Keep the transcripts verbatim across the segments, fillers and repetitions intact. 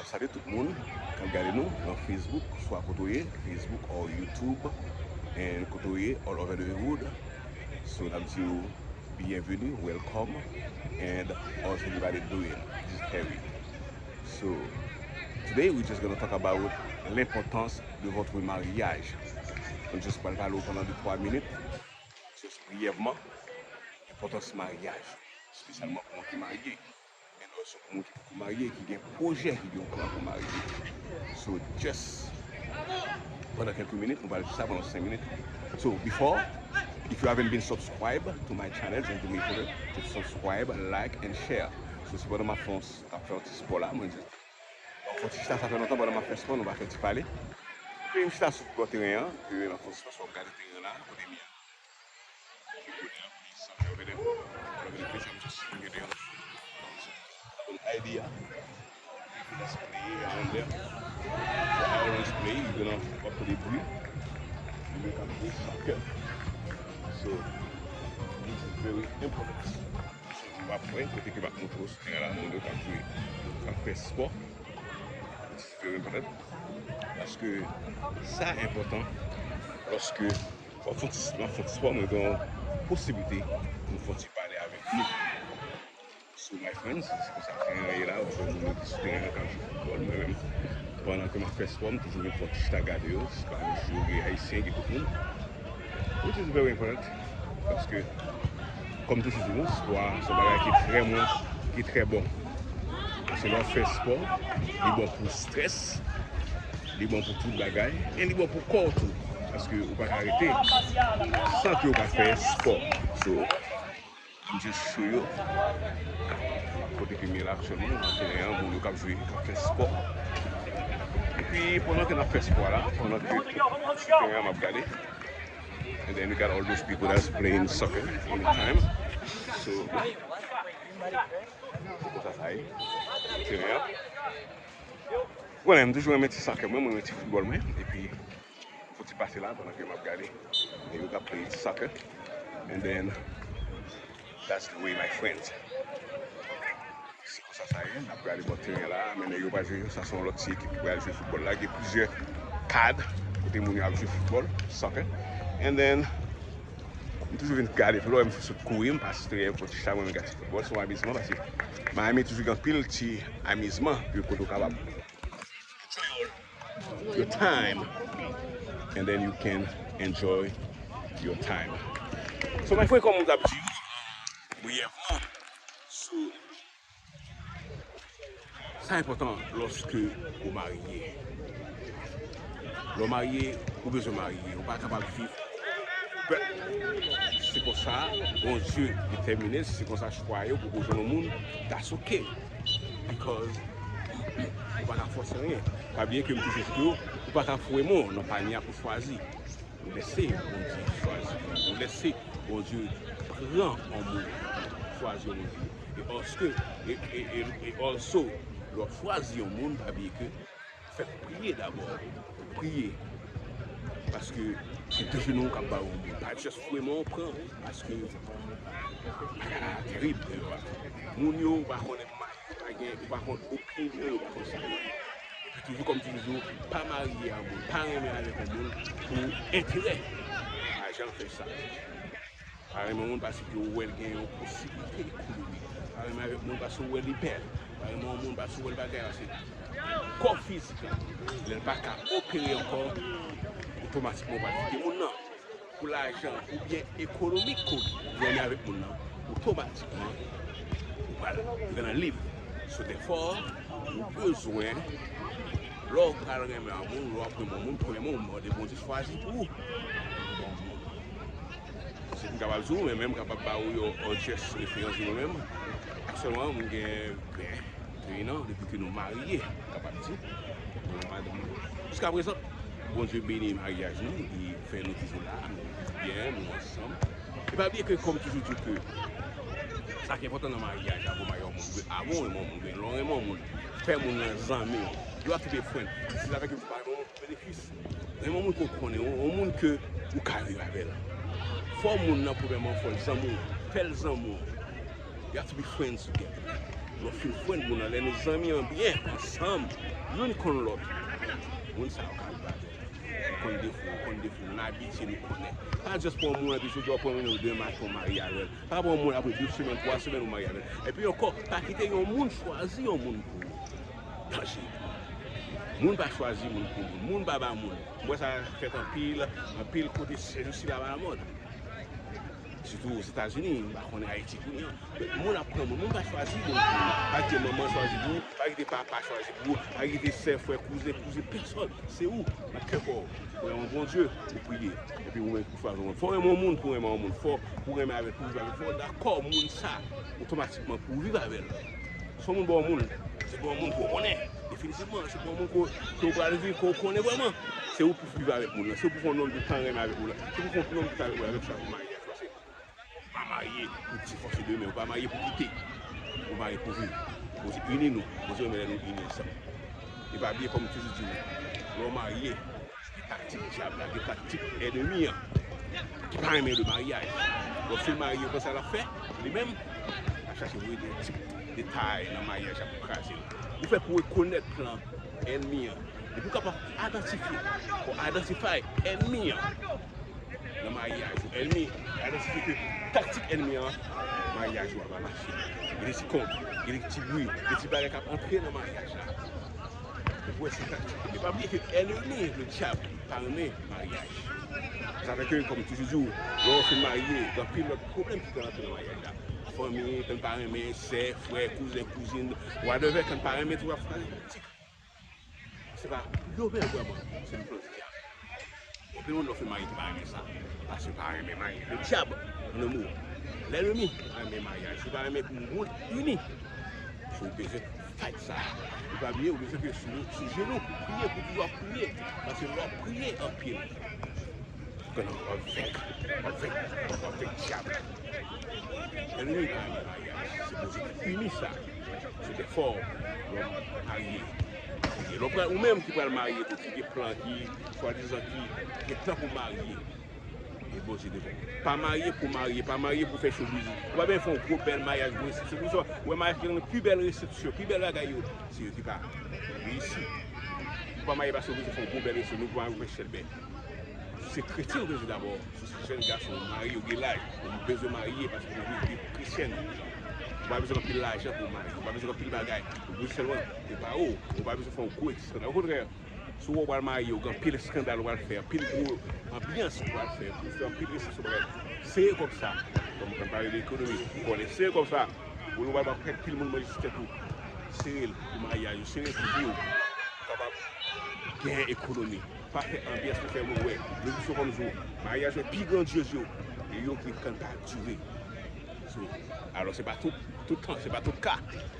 Salye tout moun k ap gade nou nan Facebook, swa kote w ye, Facebook or YouTube, and kote w ye all over the world. So, n ap di w bienvenue, welcome, and how's everybody doing? This is Harry. So, today we're just gonna talk about l'importance de votre mariage. Nou just pral pale w pandan de twa minit, just briyèvman, enpòtans maryaj, espesyalman pou moun ki marye. Men lòske pou moun ki poko marye, ki gen pwojè, ki gen yon plan pou marye. So, just pandan kèk minit, nou pral di sa pandan senk minit. So, before, if you haven't been subscribed to my channel, just do me a favor to subscribe, like and share. So, se pandan m ap fè yon, ap fè yon ti spò la, mwen just, bon, fò ti chita, sa fè lontan pandan m ap fè spò, nou pa fè ti pale. Epi m chita sou bò teren an, epi m ap fè yon ti spò, w ap gade teren an la, kote m ye a. Ki koulè a, please, over there. Over there, please, I'm just showing you there. An idea. Let's play around there. I always play, you gonna up to the bri. You make a play soccer. So, this is very important. So, nou va pran kote ke m ap montre w sou teren la, moun yo k ap jwe, k ap fè spò. It's very important. Paske sa enpòtan lòske w ap fè yon ti, w ap fè yon ti spò, mwen gen yon posiblite pou m fè yon ti pale avèk nou. So, my friends, se konsa teren an ye la, ou jwenn moun yo ki sou teren an k ap jwe foutbòl, mwen menm, pandan ke m ap fè spò, m toujou vin fè yon ti chita gade yo, se pa jis yo, gen Ayisyen, gen tout moun. Which is very important, paske, kòm toujou di nou, spò a se yon bagay ki trè bon, ki trè bon. Paske lè w fè spò, li bon pou strès, li bon pou tout bagay, e li bon pou kò w tou. Paske ou pa ka rete san ke w pa fè spò. So, I'm just show you kote ke m ye la aktyèlman, nan teren an, moun yo k ap jwe, k ap fè spò. Epi, pandan ke n ap fè spò a la, pandan ke sou teren an m ap gade, and then we got all those people that's playing soccer all the time. So, se konsa sa ye. Teren an. Bon, m toujou renmen ti soccer mwen, mwen renmen ti foutbòl mwen. Epi, fò ti pase la pandan ke m ap gade. Nèg yo k ap play soccer. And then, that's the way, my friends. Se konsa sa ye, n ap gade bò teren la, men nèg yo pral jwe, sa se yon lòt ti ekip ki pral jwe foutbòl la, gen plizyè kad kote moun yo ap jwe foutbòl, soccer. And then, m toujou vin gade, lè w wè m sot kouri, m pase teren an, fè yon ti chita, mwen menm gade ti foutbòl, se yon amizman, paske Miami toujou gen anpil ti amizman, pi kote w kapab enjoy your time, and then you can enjoy your time. So, my friend, kòm m t ap di w, briyèvman, sou, sa enpòtan lòske ou marye. Lè w marye, ou bezwen marye. Ou pa kapab viv pèp. Se konsa Bondye detèmine, se konsa chwa yo pou ou jwenn yon moun, that's okay. Because ou pa ka fòse anyen. Pa bliye ke m toujou di w, ou pa ka foure men w nan panye a pou chwazi. Ou lèse Bondye chwazi. Ou lèse Bondye pran yon moun, chwazi yon moun. E òske, e, e, e, e also, lè w ap chwazi yon moun, pa bliye ke fèt priye dabò. Priye. Paske se de jenou w k ap ba yon moun. Pa just foure men w pran. Paske bagay la terib deyò a. Moun yo, ou pa konnen, ou pa gen, ou pa konn opinyon yo, ou pa konn sa yo. Epi toujou, kòm toujou, pa marye a moun, pa renmen avèk yon moun pou enterè. Pa janm fè sa. Pa renmen yon moun paske w wè l gen yon posiblite ekonomik. Pa renmen avèk moun paske w wè li bèl. Pa renmen yon moun paske w wè l bagay, paske kò fizik la, lè l pa ka opere ankò, otomatikman w pral kite moun nan. Pou lajan oubyen ekonomik ke w gen avèk moun nan, otomatikman, ou pral, you're gonna leave. So, therefore, ou bezwen, lè w pral renmen yon moun, lè w ap renmen yon moun, premyèman, ou mande Bondye chwazi pou ou. Se pou m kapab di w, men menm kapab ba ou yon, yon just referans de mwen menm. Aktyèlman, mwen gen, ben, trè an, depi ke nou marye, m kapab di, mwen, madanm mwen. Jiska prezan, Bondye beni maryaj nou, li fè nou toujou la, nou byen, nou ansanm. E pa bliye ke, kòm toujou di ke, sa ki enpòtan nan maryaj, avan w marye yon moun, avan w renmen yon moun, lè w renmen yon moun, fè moun nan zanmi w. You have to be a friend. Si sa fè ke w pa renmen yon moun pou benefis, renmen yon moun ke w konnen, yon, yon moun ke ou ka viv avè l. Fò moun nan, premyèman, fò l zanmi w, fè l zanmi w. You have to be friends together. Lè w fin friend moun nan, lè nou zanmi an byen, ansanm, Youn konn lòt. Moun sa yo ka viv avè l. Yo konn defo, yo konn defo. Nou abitye, nou konnen. Pa just pran yon moun epi sou ou pran yon demen, ou marye avè l. Pa pran yon moun apre de semèn, twa semèn ou marye avè l. Epi ankò, pa kite yon moun chwazi yon moun pou ou. Danje. Moun pa chwazi moun pou moun. Moun pa ba moun. M wè sa fèt anpil, anpil kote se jou sila pa lamòd. Sitou Ozetazini, m pa konnen Ayiti kounye a. Moun ap pran moun, moun pa chwazi moun pou ou. Pa kite manman chwazi pou ou, pa kite papa chwazi pou ou, pa kite sè, frè, kouzen, kouzin, pèsòn. Se ou, nan kè pa w. Ou renmen Bondye, ou priye. Epi ou menm pou chwazi yon moun. Fò w renmen yon moun pou w renmen yon moun. Fò pou w renmen avè l, pou w viv avè l. Fò w dakò moun sa, otomatikman pou w viv avè l. Se yon moun bon moun, se bon moun pou w konnen. Definitivman, se bon moun ke, ke w pral viv, ke w konnen vrèman. Se ou pou viv avèk moun nan. Se ou pou fè yon nonm de tan renmen avèk moun nan. Se ou pou fè yon nonm de tan renmen avèk sa pou maryaj. Paske ou pa marye pou divòse demen, ou pa marye pou kite. Ou marye pou viv. Bondye ini nou. Bondye renmen lè nou ini ansanm. E pa bliye, kòm m toujou di nou, lè w marye, gen taktik dyab la, gen taktik ènmi an, ki pa renmen de maryaj. Lè w fin marye, ou konn sa l ap fè? Li menm, l ap chache voye de ti detay nan maryaj la pou kraze l. Ou fè pou rekonèt plan ènmi an. Depi w kapab idantifye, ou identify ènmi an nan maryaj ou. Ènmi, idantifye ke taktik ènmi an, maryaj ou a pa mache. Gen de ti kont, gen de ti bri, gen de ti bagay k ap antre nan maryaj la. Ou wè se taktik. Men pa bliye ke ènmi, le dyab, pa renmen maryaj. Sa fè ke, kòm m toujou di w, lè w fin marye, gen anpil lòt pwoblèm ki ka rantre nan maryaj la. Fanmi, ke n pa renmen, sè, frè, kouzen, kouzin, whatever, ke n pa renmen, tout ap fraze politik. Se pa yo menm vrèman, se nou plante dyab. Anpil moun lè w fin marye ki pa renmen sa, paske pa renmen marye. Le dyab, an de mo, lènmi pa renmen maryaj. Si w pa renmen pou moun ini, si w bezwen fight sa, ou pa bliye, ou bezwen ke sou, sou jenou pou priye, pou toujou ap priye. Paske lè w ap priye anpil, Konnen w ap venk, w ap venk, w ap venk dyab. Ènmi pa renmen maryaj, se Bondye ki pini sa. Se defò lè w marye. Lè w pral, ou menm ki pral marye tou, ki gen plan, ki swadizan ki gen plan pou marye. E Bondye devò. Pa marye pou marye, pa marye pou fè show business. Ou pa bezwen fè yon gwo bèl maryaj, gwo resepsyon. Pou sa, ou wè maryaj ki gen pi bèl resepsyon, pi bèl bagay yo, se yo ki pa reyisi. Ou pa marye paske ou bezwen fè yon gwo bèl resepsyon, ou pa marye pou fè chèlbè. Se kretyen ou bezwen dabò. Si w se jèn gason, ou marye, ou gen laj, ou bezwen marye paske ou vle viv kretyèn. Ou pa bezwen anpil lajan pou w marye, ou pa bezwen anpil bagay. Ou bezwen sèlman prepare w, ou pa bezwen fè yon gwo eskandal. Okontrè, si w wè w pral marye, ou gen anpil eskandal ou pral fè, anpil gwo anbyans ou pral fè, ou fè anpil resepsyon, bagay. Sere kòb sa. Kòm m pale de ekonomi, ou konnen sere kòb sa. Ou wè w pral ba kèk pil moun manje sou tèt ou. Sere l pou maryaj ou, sere l pou vi w. Ou kapab gen ekonomi. Pa fè anbyans pou fè moun wè. Legliz yo kòm jou. Maryaj yo pi grandyez yo. E yo ki kann pa dire. So, alò se pa tout, tout tan, se pa tout ka.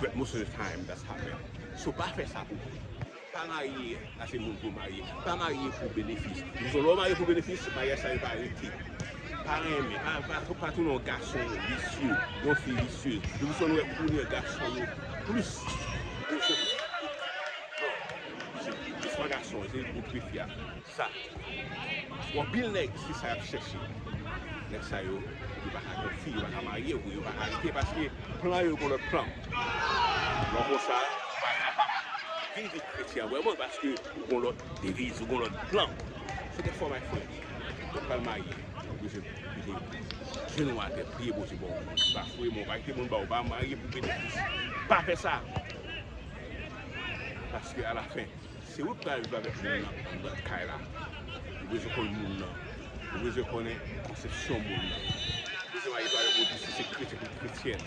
But most of the time, that's happen. So, pa fè sa pou moun. Pa marye, sa se moun pou marye. Pa marye pou benefis. Dizon, lè w marye pou benefis, maryaj sa yo pa rete. Pa renmen, pa, pa, pa tounen yon gason visye, yon fi visyez. Dizon, nou wè kounye a gason yo plis. Dizon, non, se plis pa gason, se pou fi a. Sa. Bon, anpil nèg, se sa y ap chèche. Nèg sa yo, yo pa ka gen fi, yo pa ka marye, yo pa ka rete paske plan yo gon lòt plan. Lè w konsa, ou pa kapab viv vi kretyen an vrèman paske ou gon lòt deviz, ou gon lòt plan. Se te fò, my friend. Lè w pral marye, ou bezwen mete jenou atè, priye Bondye ba w moun. Bafouye moun, pa kite moun ba w, pa marye pou benefis. Pa fè sa. Paske alafen, se ou k pral viv avèk moun nan anndan kay la. Ou bezwen konn moun nan. Ou bezwen konnen konsepsyon moun nan. Ou bezwen marye avèk moun ki si se kretyen pou kretyèn.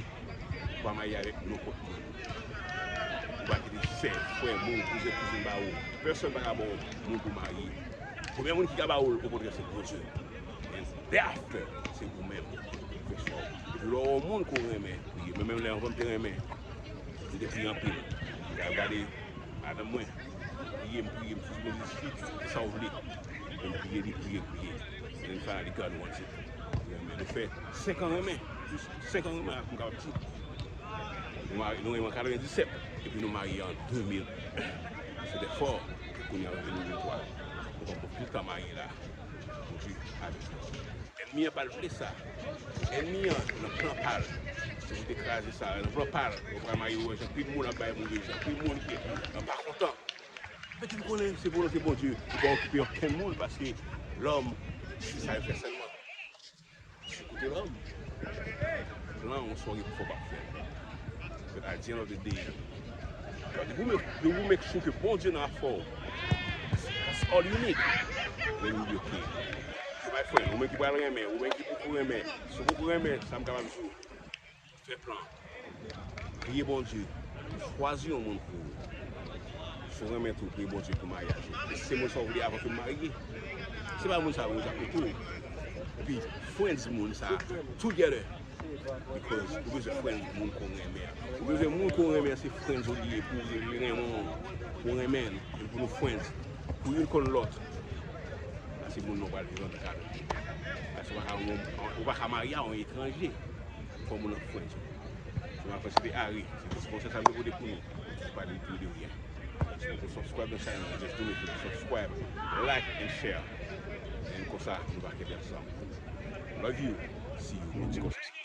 Ou pa marye avèk nenpòt moun. Ou pa kite sè, frè, moun, kouzen, kouzin ba ou. Pèsonn pa ka ba w moun pou marye. Premye moun ki ka ba ou l, okontrè, se Bondye. And thereafter, se ou menm. Fè chwa w. Epi lè w wè yon moun ke w renmen, priye. Mwen menm lè anvan m te renmen, m te priye anpil. M te al gade madanm mwen. Priye, m priye, m di, Bondye, si se sa w vle. M priye, li priye, priye. And finally, God wants it. Renmen. Nou fè senk an renmen. Jis senk an renmen, m kapab di. Nou mari-, nou renmen an katrevenndisèt, epi nou marye an de mil en. Se te fò, kounye a nou de mil venntwa. Nou pran pou plis tan marye la. Bondye avèk nou. Ènmi an pa t vle sa. Ènmi an nan plan pa l. Se pou te kraze sa. Nan plan pa l, ou pral marye, ou wè jan pil moun ap bay move jan, pil moun ki nan pa kontan. Mete l konnen se volonte Bondye, ou pa okipe okenn moun, paske lòm, se sa yo fè sèlman. Si w koute lòm, plan w, sa w gen pou fè, w p ap fè l. But at the end of the day, you gotta make, you make sure ke Bondye nan afè w. That's all you need. Then you be okay. So my friend, ou menm ki pral renmen, ou menm ki poko renmen, si w poko renmen, sa m kapab di w, fè plan. Priye Bondye pou chwazi yon moun pou ou. Si w renmen tou, priye Bondye pou maryaj ou. E se moun sa w vle avan ke w marye. Se pa moun sa yo, ou ja kote w. Epi, friends moun sa together. Because ou bezwen friends moun ke w renmen an. Ou bezwen moun ke w renmen an, se friends ou li ye pou w renmen w, pou w renmen l, epi pou nou friends, pou youn konn lòt. Paske moun nan w pral viv antre kado. Paske ou pa ka, ou pa ka marye a yon etranje. Fò moun nan friends ou. So, mwen, se te Harry. Se ti konsèy sa m te pote pou nou. Se pa de tou de ryen. So, pou subscribe nan channel, just do it. Subscribe, like and share. And konsa, nou va kenbe ansanm. Love you. See you. Ti konsèy.